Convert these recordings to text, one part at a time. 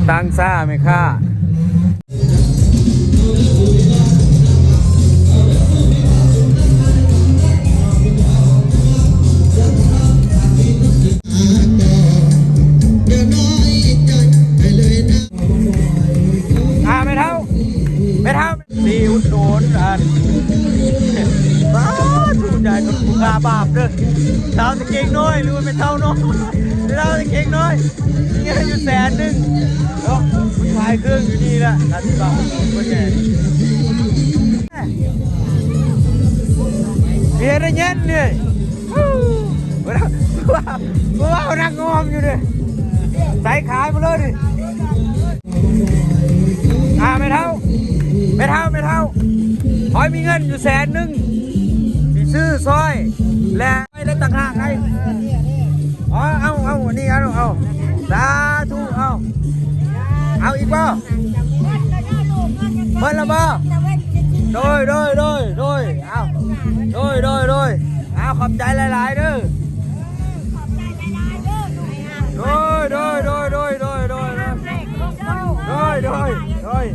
ຕັ້ງຊ້າແມ່ຄ້າ. ອ່າ ແມ່ເຖົ້າ ແມ່ເຖົ້າ ຊິອຸດໜູນອັນ ປ້າດ ຜູ້ໃຫຍ່ຄົນຜູ້ຂ້າບາບເດີ ສາວກາງເກງນ້ອຍ ຫຼືວ່າແມ່ເຖົ້ານ້ອຍ ສາວກາງເກງນ້ອຍ ເງິນຢູ່ແສນໜຶ່ງເນາະ ມັນຂາຍເຄື່ອງຢູ່ນີ້ລະ ການຕິດຕໍ່ເພິ່ນແດ່ ເຮັດໄດ້ເຢັນເລີຍ ຜູ້ວ່າ ຜູ້ວ່ານັກງອມຢູ່ເດ້ ໃສ່ຂາຍໝົດເລີຍນີ້. ອ່າ ແມ່ເຖົ້າ ແມ່ເຖົ້າ ແມ່ເຖົ້າ ຂ້ອຍມີເງິນຢູ່ແສນໜຶ່ງ ຊິຊື້ຊ້ອຍ ແລະ ໄວ້ແລ້ວຕ່າງຫາກໄດ໋. ອໍ ເອົາ ເອົາ ນີ້ ເອົາ ເອົາ ສາທຸ ເອົາ ເອົາອີກບໍ່? ເໝິດແລ້ວບໍ່? ໂດຍ ໂດຍ ໂດຍ ໂດຍ ເອົາ ໂດຍ ໂດຍ ໂດຍ ເອົາ ຂອບໃຈຫຼາຍໆເດີ. ໂດຍ ໂດຍ ໂດຍ ໂດຍ ໂດຍ ໂດຍ ໂດຍ ໂດຍ ໂດຍ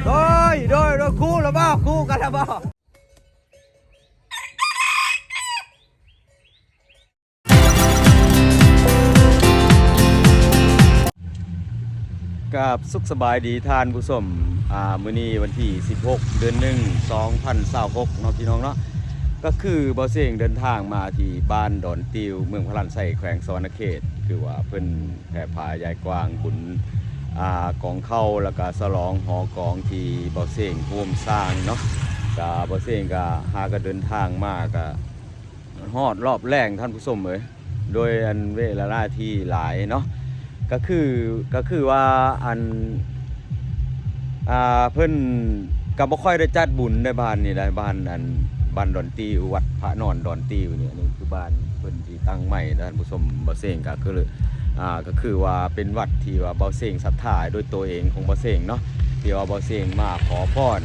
ໂດຍ ໂດຍ ໂດຍ ຄູ່ລະບໍ່? ຄູ່ກັນລະບໍ່? ກາບສຸກສະບາຍດີທ່ານຜູ້ຊົມ ອ່າ ມື້ນີ້ວັນທີສິບຫົກ ເດືອນໜຶ່ງ ສອງພັນຊາວຫົກເນາະ ພີ່ນ້ອງເນາະ ກໍຄືບ່າວເສັງເດີນທາງມາທີ່ບ້ານດອນຕິວ ເມືອງພະລານໄຊ ແຂວງສະຫວັນນະເຂດ ຄືວ່າເພິ່ນແຜ່ຜ້າຢາຍກວາງບຸນ ອ່າ ກອງເຂົ້າ ແລ້ວກະສະຫຼອງຫໍກອງທີ່ບ່າວເສັງຮ່ວມສ້າງເນາະ ກະບ່າວເສັງກະຫາກະເດີນທາງມາກະ ຮອດຮອບແລງທ່ານຜູ້ຊົມເອີຍ ໂດຍອັນເວລາທີ່ຫຼາຍເນາະ ກະຄື ກະຄືວ່າອັນ ອ່າ ເພິ່ນກະບໍ່ຄ່ອຍໄດ້ຈັດບຸນໃນບ້ານນີ້ໃດ໋ ບ້ານອັນ ບ້ານດອນຕິວ ວັດພະນອນດອນຕິວນີ້ ອັນນີ້ຄືບ້ານເພິ່ນທີ່ຕັ້ງໃໝ່ທ່ານຜູ້ຊົມ ບ່າວເສັງກະຄື ອ່າ ກະຄືວ່າເປັນວັດທີ່ວ່າບ່າວເສັງສັດທາໂດຍໂຕເອງຂອງບ່າວເສັງເນາະ ທີ່ວ່າບ່າວເສັງມາຂໍພອນ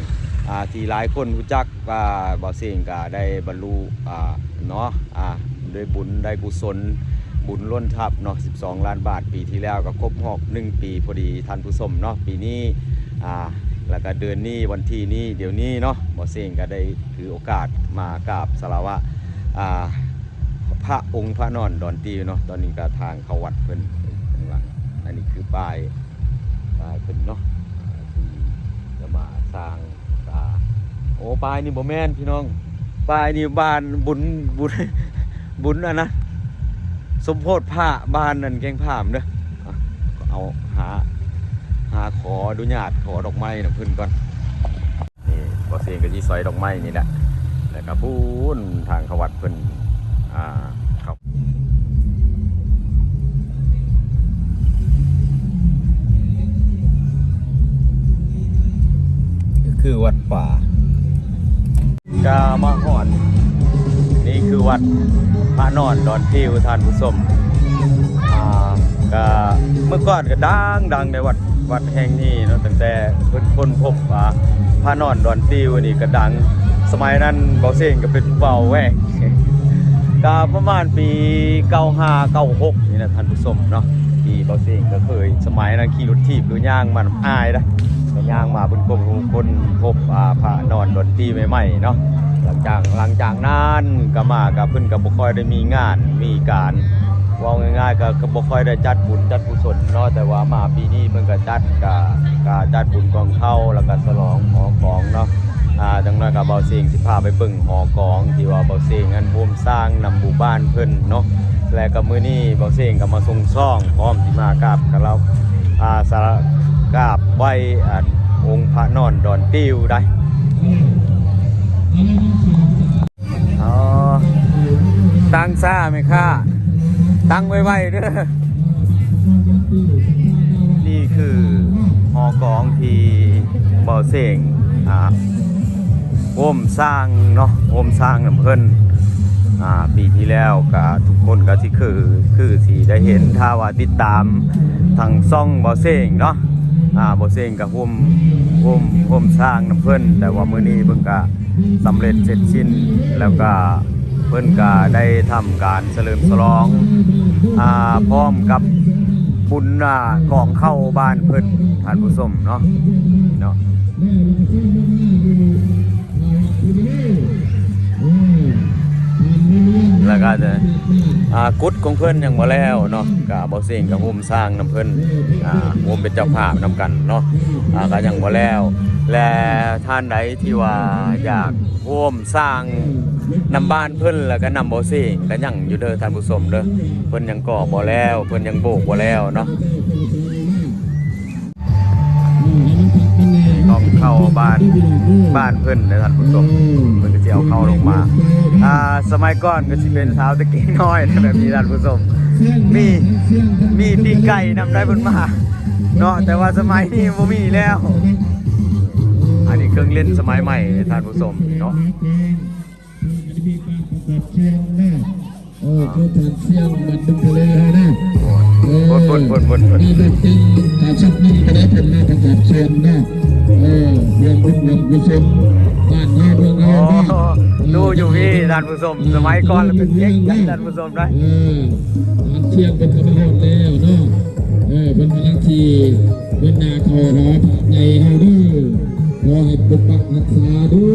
ອ່າ ທີ່ຫຼາຍຄົນຮູ້ຈັກ ວ່າບ່າວເສັງກະໄດ້ບັນລຸ ອ່າ ເນາະ ອ່າ ດ້ວຍບຸນໄດ້ກຸສົນ ບຸນລົ້ນທັບເນາະ ສິບສອງລ້ານບາດ ປີທີ່ແລ້ວກໍຄົບຮອບໜຶ່ງປີພໍດີທ່ານຜູ້ຊົມເນາະ ປີນີ້ ອ່າ ແລ້ວກະເດືອນນີ້ ວັນທີນີ້ ດຽວນີ້ເນາະ ບ່າວເສັງກະໄດ້ຖືໂອກາດມາກາບສາລະວະ ອ່າ ພະອົງພະນອນດອນຕິວເນາະ ຕອນນີ້ກະທາງເຂົ້າວັດເພິ່ນຂ້າງຫຼັງ ອັນນີ້ຄືປ້າຍ ປ້າຍເພິ່ນເນາະ ອ່າ ທີ່ຈະມາສ້າງ ກະ ໂອ້ ປ້າຍນີ້ບໍ່ແມ່ນພີ່ນ້ອງ ປ້າຍນີ້ບ້ານບຸນ ບຸນ ບຸນອັນນະ ສົມໂພດພະບ້ານອັນແກ້ງຜາມເດີ ອ່ະ ເອົາ ຫາ ຫາຂໍອະນຸຍາດ ຂໍດອກໄມ້ນຳເພິ່ນກ່ອນ ນີ້ ບ່າວເສັງກະຊິສອຍດອກໄມ້ນີ້ແຫຼະ ແລ້ວກະພຸ້ນທາງເຂົ້າວັດເພິ່ນ ອ່າ ເຂົ້າ ຄືວັດປ່າ ກະມາຮອດ ນີ້ຄືວັດພະນອນດອນຕິວທ່ານຜູ້ຊົມ ອ່າ ກະເມື່ອກ່ອນກະດັງໆໃດ ວັດ ວັດແຫ່ງນີ້ເນາະ ຕັ້ງແຕ່ເພິ່ນຄົ້ນພົບ ອ່າ ພະນອນດອນຕິວນີ້ກະດັງ ສະໄໝນັ້ນບ່າວເສັງກະເປັນຜູ້ບ່າວແວ່ງ ກະປະມານປີເກົ້າຫ້າເກົ້າຫົກນີ້ນະທ່ານຜູ້ຊົມເນາະ ທີ່ບ່າວເສັງກະເຄີຍ ສະໄໝນັ້ນຂີ່ລົດຖີບຫຼືຍ່າງມານຳອ້າຍເດ້ ກະຍ່າງມາເພິ່ນຄົ້ນພົບ ອ່າ ພະນອນດອນຕິວໃໝ່ໆເນາະ ຫຼັງຈາກ ຫຼັງຈາກນັ້ນກະມາກະເພິ່ນກະບໍ່ຄ່ອຍໄດ້ມີງານມີການ ເວົ້າງ່າຍໆ ກະ ກະບໍ່ຄ່ອຍໄດ້ຈັດບຸນຈັດກຸສົນເນາະ ແຕ່ວ່າມາປີນີ້ເພິ່ນກະຈັດ ກະ ກະຈັດບຸນກອງເຂົ້າ ແລ້ວກະສະຫຼອງຫໍກອງເນາະ ອ່າ ຈັກໜ້ອຍກະບ່າວເສັງຊິພາໄປເບິ່ງຫໍກອງ ທີ່ວ່າບ່າວເສັງນັ້ນຮ່ວມສ້າງນຳໝູ່ບ້ານເພິ່ນເນາະ ແລະກະມື້ນີ້ບ່າວເສັງກະມາສົ່ງຊ່ອງ ພ້ອມຊິມາກາບຄາລາວ ອ່າ ສາ ກາບໄຫວ້ອັນອົງພະນອນດອນຕິວໄດ໋. ອໍ ຕັ້ງຊ້າແມ່ຄ້າ ຕັ້ງໄວໆເດີ. ນີ້ຄືຫໍກອງທີ່ບ່າວເສັງ ອ່າ ໂຮມສ້າງເນາະ ໂຮມສ້າງນຳເພິ່ນ ອ່າ ປີທີ່ແລ້ວກະທຸກຄົນກະຊິຄື ຄືຊິໄດ້ເຫັນ ຖ້າວ່າຕິດຕາມທາງຊ່ອງບ່າວເສັງເນາະ ອ່າ ບ່າວເສັງກະໂຮມ ໂຮມ ໂຮມສ້າງນຳເພິ່ນ ແຕ່ວ່າມື້ນີ້ເພິ່ນກະ ສຳເລັດເສັດສິ້ນ ແລ້ວກະເພິ່ນກະໄດ້ທຳການສະເຫຼີມສະຫຼອງ ອ່າ ພ້ອມກັບ ບຸນ ອ່າ ກອງເຂົ້າບ້ານເພິ່ນ ທ່ານຜູ້ຊົມເນາະ ເນາະ. ແລ້ວກໍ ອ່າ ກຸດຂອງເພິ່ນຍັງບໍ່ແລ້ວເນາະ ກໍບໍ່ເສັງກໍຮ່ວມສ້າງນຳເພິ່ນ ອ່າ ຮ່ວມເປັນເຈົ້າພາບນຳກັນເນາະ ອ່າ ກໍຍັງບໍ່ແລ້ວ. ແລະ ທ່ານໃດທີ່ວ່າຢາກຮ່ວມສ້າງນຳບ້ານເພິ່ນ ແລ້ວກໍນຳບໍ່ເສັງ ກໍຍັງຢູ່ເດີທ່ານຜູ້ຊົມເດີ ເພິ່ນຍັງກໍ່ບໍ່ແລ້ວ ເພິ່ນຍັງໂບກບໍ່ແລ້ວເນາະ. ກອງເຂົ້າບ້ານ ບ້ານເພິ່ນເດີທ່ານຜູ້ຊົມ ເພິ່ນກໍຊິເອົາເຂົ້າລົງມາ. ອ່າ ສະໄໝກ່ອນກໍຊິເປັນຊາວຕະເກງນ້ອຍແບບນີ້ທ່ານຜູ້ຊົມ ມີ ມີປີ້ງໄກ່ນຳໄດ້ເພິ່ນມາເນາະ ແຕ່ວ່າສະໄໝນີ້ບໍ່ມີແລ້ວ. ອັນນີ້ເຄື່ອງຫຼິ້ນສະໄໝໃໝ່ທ່ານຜູ້ຊົມເນາະ. ເອີ ຄືທ່ານຊຽງບ້ານບຶງທະເລເຮົານະ ເອີ ຄົນໆໆໆ ນີ້ເປັນການຊັກນີ້ກໍໄດ້ເພິ່ນມາປະກອບສ່ວນເນາະ ເອີ ຮ່ວມບຸນຮ່ວມກຸສົນບ້ານເຮົາເມືອງເຮົາເນາະ. ໂອ້ ເອີ ດູຢູ່ພີ້ທ່ານຜູ້ຊົມ ສະໄໝກ່ອນລະເປັນເດັກນະທ່ານຜູ້ຊົມນະ ເອີ ທ່ານຊຽງເພິ່ນກໍມາຮອດແລ້ວເນາະ ເອີ ເພິ່ນກຳລັງຊິເດີນໜ້າເຂົ້າຫາພະໃຫຍ່ເຮົາເດີ. ຂໍໃຫ້ປົກປັກຮັກສາເດີ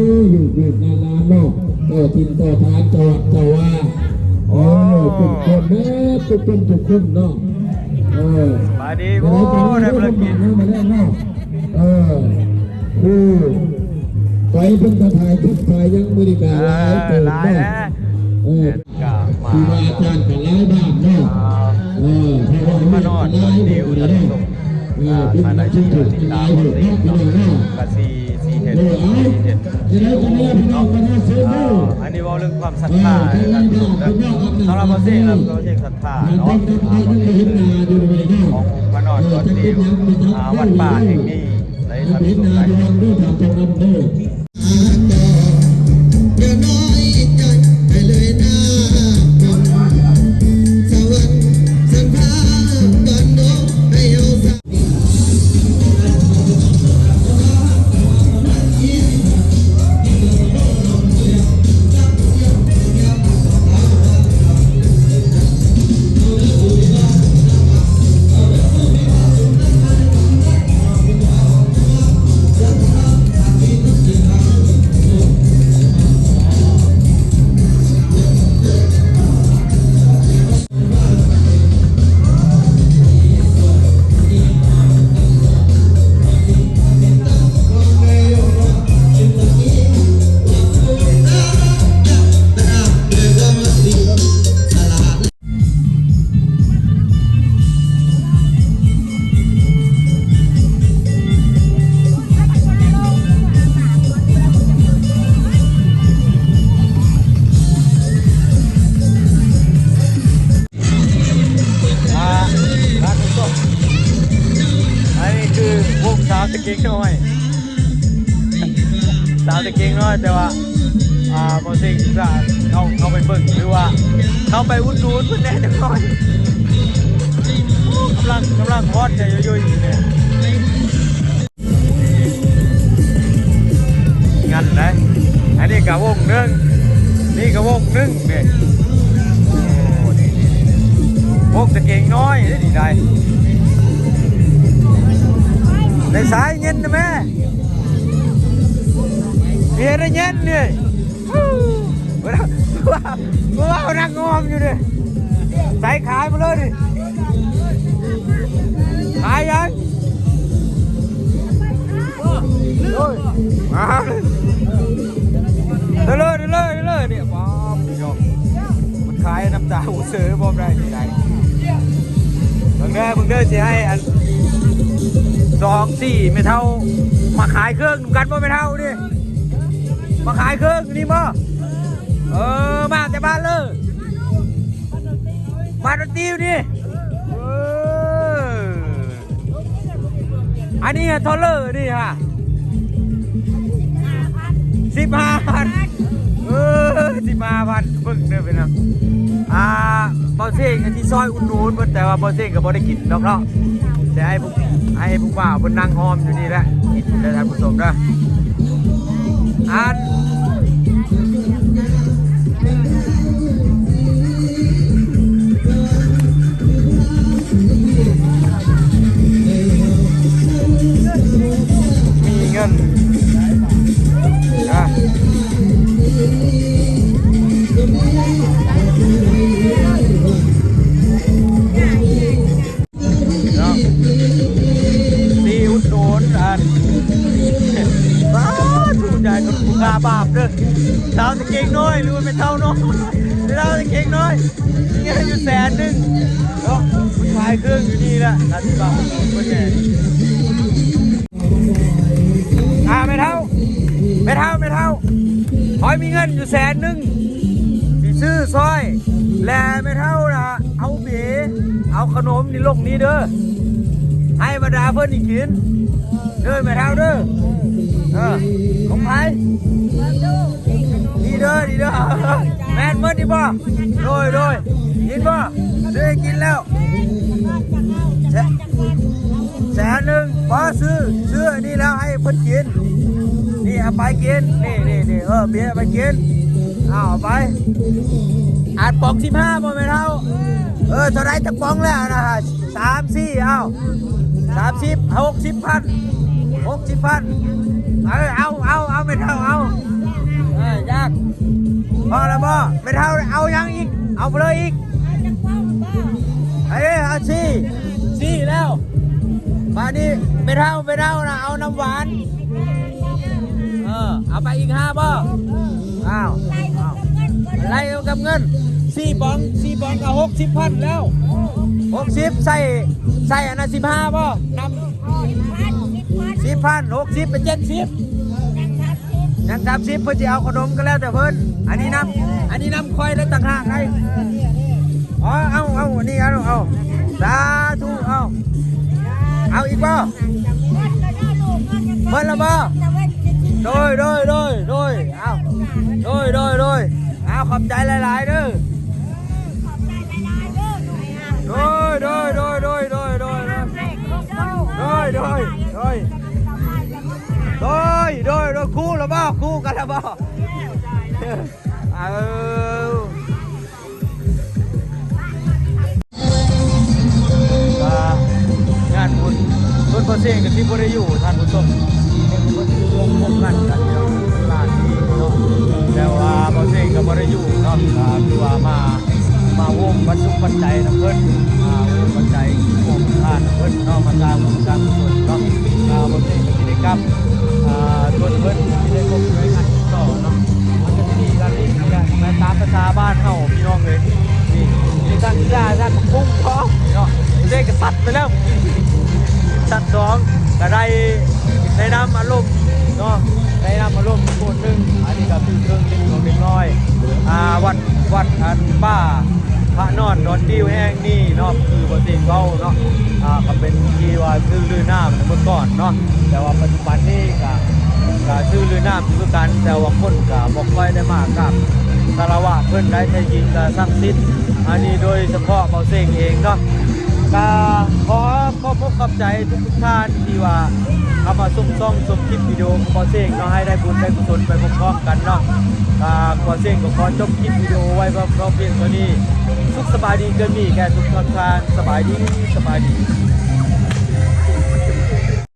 ລູກໆຫຼານໆເນາະ ຕໍ່ຖິ່ນຕໍ່ຖານ ເຈົ້າວັດເຈົ້າວາ ໂອ້ ເອີ ຄຸ້ມຄອງເບິດທຸກຄົນທຸກຄົນເນາະ ເອີ ສະບາຍດີ ໂອ້ ໄດ້ພາລະກິດ ເອີ ຄືໄປເພິ່ນກໍຖ່າຍຄລິບຖ່າຍຫຍັງມື້ນີ້ກໍຫຼາຍເຕີບເນາະ ເອີ ແມ່ນ ກໍມາ ຄູບາອາຈານກໍຫຼາຍບ້ານເນາະ ເອີ ເພາະວ່າມານອນດອນເດວ ທ່ານຜູ້ຊົມ ເອີ ອ່າ ທ່ານໃດທີ່ຕິດຕາມເຮົາເນາະ ກໍຊິ ຊິເຫັນ ເອີ ຊິເຫັນ ຊິຮູ້ເນາະ ອ່າ ອັນນີ້ເວົ້າເລື່ອງຄວາມສັດທາ ເອີ ທ່ານຜູ້ຊົມເດີ ສຳລັບບ່າວເສັງ ແລ້ວກໍເສັງສັດທາເນາະ ອ່າ ບ່າວເສັງ ຂອງມານອນດອນເດວ ອ່າ ວັດປ່າແຫ່ງນີ້ ໃນທ່ານຜູ້ຊົມເດີ. ອ່າ ທ່ານຜູ້ຊົມ ອັນນີ້ຄືວົງສາວຕະເກງນ້ອຍ ສາວຕະເກງນ້ອຍ ແຕ່ວ່າ ອ່າ ບໍ່ເສັງຈະເຂົ້າ ເຂົ້າໄປເບິ່ງ ຫຼືວ່າເຂົ້າໄປອຸດໜູນເພິ່ນແດ່ຈັກໜ້ອຍ. ໂອ້ ກຳລັງ ກຳລັງຮອດໃຈຢູ່ໆນີ້ແຫຼະ. ງັນໄດ໋ ອັນນີ້ກະວົງໜຶ່ງ ນີ້ກະວົງໜຶ່ງເດ້. ໂອ້ ນີ້ໆໆ ວົງຕະເກງນ້ອຍເດ້ນີ້ໄດ໋. ໄດ້ສາຍເຢັນນະແມ່ ເບຍໄດ້ເຢັນນີ້. ເອີ ເວົ້າ ນັ່ງງອມຢູ່ເດ້ ໃສ່ຂາຍມາເລີຍນີ້ ຂາຍຫຍັງ? ໂອ້ຍ ມາເລີຍ ເດີເລີຍ ເດີເລີຍ ເດີເລີຍ ນີ້ ປ້າບ ພີ່ນ້ອງ ມັນຂາຍນ້ຳຕາຫົວເສືອພ້ອມໄດ້ນີ້ໄດ໋. ເບິ່ງເດີ ເບິ່ງເດີ ຊິໃຫ້ອັນ ສອງ ສີ່ ແມ່ເຖົ້າມາຂາຍເຄື່ອງນຳກັນບໍ່ ແມ່ເຖົ້ານີ້? ມາຂາຍເຄື່ອງຢູ່ນີ້ບໍ່? ເອີ ມາແຕ່ບ້ານເລີຍ ມາດອນຕິວນີ້. ເອີ ອັນນີ້ເທົ່າເລີນີ້ຮະ? ສິບຫ້າພັນ ເອີ ສິບຫ້າພັນ ເບິ່ງເດີພີ່ນ້ອງ. ອ່າ ເບົາເສັງທີ່ຊ່ອຍອຸດໜູນເພິ່ນ ແຕ່ວ່າເບົາເສັງກໍບໍ່ໄດ້ກິນດອກເນາະ ແຕ່ໃຫ້ຜູ້ ໃຫ້ຜູ້ບ່າວເພິ່ນນັ່ງຫ້ອມຢູ່ນີ້ແຫຼະ ກິນເດີທ່ານຜູ້ຊົມເດີ. ອັນ ເຖົ້າແຕ່ເກງນ້ອຍ ຫຼືວ່າແມ່ເຖົ້ານ້ອຍ? ແມ່ເຖົ້າແຕ່ເກງນ້ອຍ ມີເງິນຢູ່ແສນໜຶ່ງເນາະ. ເພິ່ນຂາຍເຄື່ອງຢູ່ນີ້ແຫຼະ ທ່ານຜູ້ຟັງເພິ່ນແດ່. ອ່າ ແມ່ເຖົ້າ ແມ່ເຖົ້າ ແມ່ເຖົ້າ ຂ້ອຍມີເງິນຢູ່ແສນໜຶ່ງ ຊິຊື້ຊອຍ ແລະ ແມ່ເຖົ້ານະ ເອົາເບ ເອົາຂະໜົມນີ້ລົງນີ້ເດີ ໃຫ້ບັນດາເພິ່ນນີ້ກິນເດີ ແມ່ເຖົ້າເດີ. ເອີ ຂອງໃຜ? ນີ້ເດີ ນີ້ເດີ ແມ່ນໝົດນີ້ບໍ່? ໂດຍ ໂດຍ ກິນບໍ່? ຊື້ໃຫ້ກິນແລ້ວ ແສນໜຶ່ງ ບໍ່ ຊື້ ຊື້ອັນນີ້ແລ້ວໃຫ້ເພິ່ນກິນ ນີ້ເອົາໄປກິນ ນີ້ ນີ້ ນີ້ ເອີ ເບຍເອົາໄປກິນ ເອົາ ເອົາໄປ. ອາດປອງສິບຫ້າບໍ່ແມ່ເຖົ້າ? ເອີ ເທົ່າໃດຈັກປອງແລ້ວນະ? ສາມ ສີ່ ເອົາ ສາມສິບ ຫົກສິບພັນ ຫົກສິບພັນ ເອີ ເອົາ ເອົາ ເອົາ ແມ່ເຖົ້າ ເອົາ ເອີ ຢາກ ພໍແລ້ວບໍ່? ແມ່ເຖົ້າເອົາຫຍັງອີກ? ເອົາໄປເລີຍອີກ ເອີ ເອົາສີ່ ສີ່ແລ້ວ. ບາດນີ້ແມ່ເຖົ້າ ແມ່ເຖົ້ານະ ເອົານ້ຳຫວານ ເອີ ເອົາໄປອີກຫ້າບໍ່? ອ້າວ ໄລ່ເອົາກັບເງິນ ສີ່ປອງ ສີ່ປອງກໍຫົກສິບພັນແລ້ວ ຫົກສິບ ໃສ່ ໃສ່ອັນນັ້ນສິບຫ້າບໍ່? ນຳ ສິບພັນ ຫົກສິບ ເປັນເຈັດສິບ ຍັງສາມສິບ ເພິ່ນຊິເອົາຂະໜົມກໍແລ້ວແຕ່ເພິ່ນ ອັນນີ້ນຳ ອັນນີ້ນຳຂ້ອຍແລ້ວຕ່າງຫາກໄດ໋. ອໍ ເອົາ ເອົາ ນີ້ ເອົາ ເອົາ ສາທຸ ເອົາ ເອົາອີກບໍ່? ໝົດແລ້ວບໍ່? ໂດຍ ໂດຍ ໂດຍ ໂດຍ ເອົາ ໂດຍ ໂດຍ ໂດຍ ເອົາ ຂອບໃຈຫຼາຍໆເດີ ໂດຍ ໂດຍ ໂດຍ ໂດຍ ໂດຍ ໂດຍ ໂດຍ ໂດຍ ໂດຍ ໂດຍ ໂດຍ ໂດຍ ຄູ່ແລ້ວບໍ່? ຄູ່ກັນແລ້ວບໍ່? ເອີ ອ່າ ງານບຸນ ເພິ່ນ ພໍ່ເຊງກໍຊິບໍ່ໄດ້ຢູ່ ທ່ານຜູ້ຊົມ ເພິ່ນລວມພວມກັນກັນຢູ່ລານນີ້ເນາະ ແຕ່ວ່າພໍ່ເຊງກໍບໍ່ໄດ້ຢູ່ເນາະ ກໍຄືວ່າມາ ມາໂຮມປັດຈຸປັດໄຈນຳເພິ່ນ ອ່າ ໂຮມປັດໄຈ ໂຮມທານນຳເພິ່ນເນາະ ມາສ້າງບຸນສ້າງກຸສົນເນາະ ອ່າ ບໍ່ເຖິງກໍຊິໄດ້ກັບ ອ່າ ຊົນເພິ່ນ ຊິໄດ້ພົບໄດ້ກັນຕໍ່ເນາະ ມັນກໍຊິມີລະລຽບແບບຕາມພາສາບ້ານເຮົາພີ່ນ້ອງເອີຍ ນີ້ ມີທັງເສື້ອ ທັງປຸ້ງພ້ອມເນາະ ເດ້ກະສັດໄປແລ້ວ ສັດສອງ ກໍໄດ້ ໄດ້ນຳອາລົມເນາະ ໄດ້ນຳອາລົມໂຄດໜຶ່ງ ອັນນີ້ກໍຄືເຄື່ອງຫຼິ້ນຂອງເດັກນ້ອຍ ອ່າ ວັດ ວັດອັນປ່າພະນອນດອນຕິວແຫ່ງນີ້ເນາະ ຄືບໍ່ເຕັງເວົ້າເນາະ ອ່າ ກໍເປັນທີ່ວ່າຊື່ລືນາມເມື່ອກ່ອນເນາະ ແຕ່ວ່າປັດຈຸບັນນີ້ກໍ ກໍຊື່ລືນາມຢູ່ຄືກັນ ແຕ່ວ່າຄົນກໍບໍ່ຄ່ອຍໄດ້ມາກາບຄາລະວະເພິ່ນໄດ໋ ແທ້ຈິງກໍສັກສິດ ອັນນີ້ໂດຍສະເພາະເບົາເສັງເອງເນາະ ກໍຂໍຂອບອົກຂອບໃຈທຸກໆທ່ານ ທີ່ວ່າເຂົ້າມາຊົມຊ່ອງຊົມຄລິບວິດີໂອຂອງເບົາເສັງເນາະ ໃຫ້ໄດ້ບຸນໄດ້ກຸສົນໄປພ້ອມໆກັນເນາະ ອ່າ ເບົາເສັງກໍຂໍຈົບຄລິບວິດີໂອໄວ້ພຽງເທົ່ານີ້ ສຸກສະບາຍດີເກີນມີແກ່ທຸກໆທ່ານ ສະບາຍດີ ສະບາຍດີ.